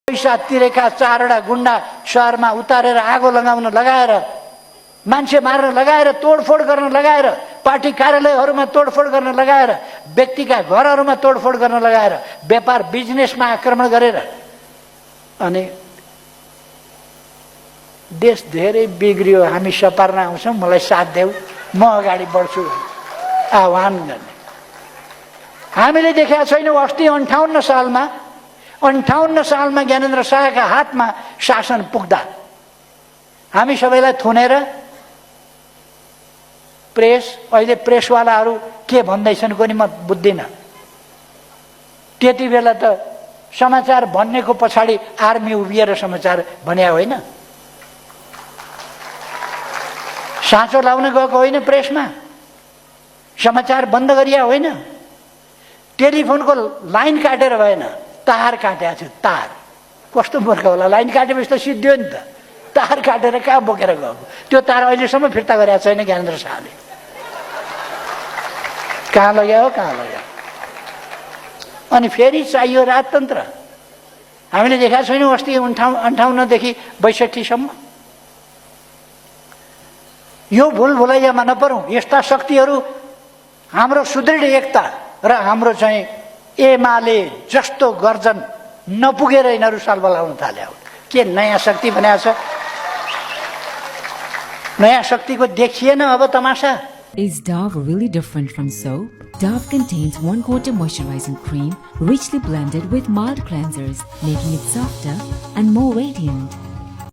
पैसा तिरेका 4वटा गुण्डा शहरमा उतारेर आगो लगाउन लगाएर, मान्छे मार्न लगाएर, तोडफोड गर्न लगाएर, पार्टी कार्यालयहरूमा तोडफोड गर्न लगाएर, व्यक्तिका घरहरूमा तोडफोड गर्न लगाएर, व्यापार बिजनेसमा आक्रमण गरेर अनि देश धेरै बिग्रियो। हामी सपार्न आउँछौँ, मलाई साथ देऊ, म अगाडि बढ्छु आह्वान गर्ने। हामीले देखेका छैनौँ अस्ति 58 सालमा ज्ञानेन्द्र शाहका हातमा शासन पुग्दा हामी सबैलाई थुनेर प्रेस, अहिले प्रेसवालाहरू के भन्दैछन् कोनी म बुझ्दिनँ। त्यति बेला त समाचार भन्नेको पछाडि आर्मी उभिएर समाचार भन्या होइन, साँचो लाउन गएको होइन, प्रेसमा समाचार बन्द गरिया होइन, टेलिफोनको लाइन काटेर भएन, तार काटेको थियो। तार कस्तो मूर्ख होला, लाइन काटेपछि त सिद्धियो नि त, तार काटेर कहाँ बोकेर गएको। त्यो तार अहिलेसम्म फिर्ता गरेको छैन ज्ञानेन्द्र शाहले। कहाँ लग्यो, कहाँ लग्यो। अनि फेरि चाहियो राजतन्त्र। हामीले देखाएको छैनौँ अस्ति 58 देखि 62 सम्म। यो भुल भुलैयामा नपरौँ। यस्ता शक्तिहरू हाम्रो सुदृढ एकता र हाम्रो चाहिँ एमाले जस्तो गर्जन नपुगेर यिनीहरू सालबलाउन थाल्यो। के नयाँ शक्ति भनेको छ? नयाँ शक्तिको देखिएन अब तमासा। Is Dove really different from soap? Dove contains 1/4 moisturizing cream richly blended with mild cleansers, making it softer and more radiant.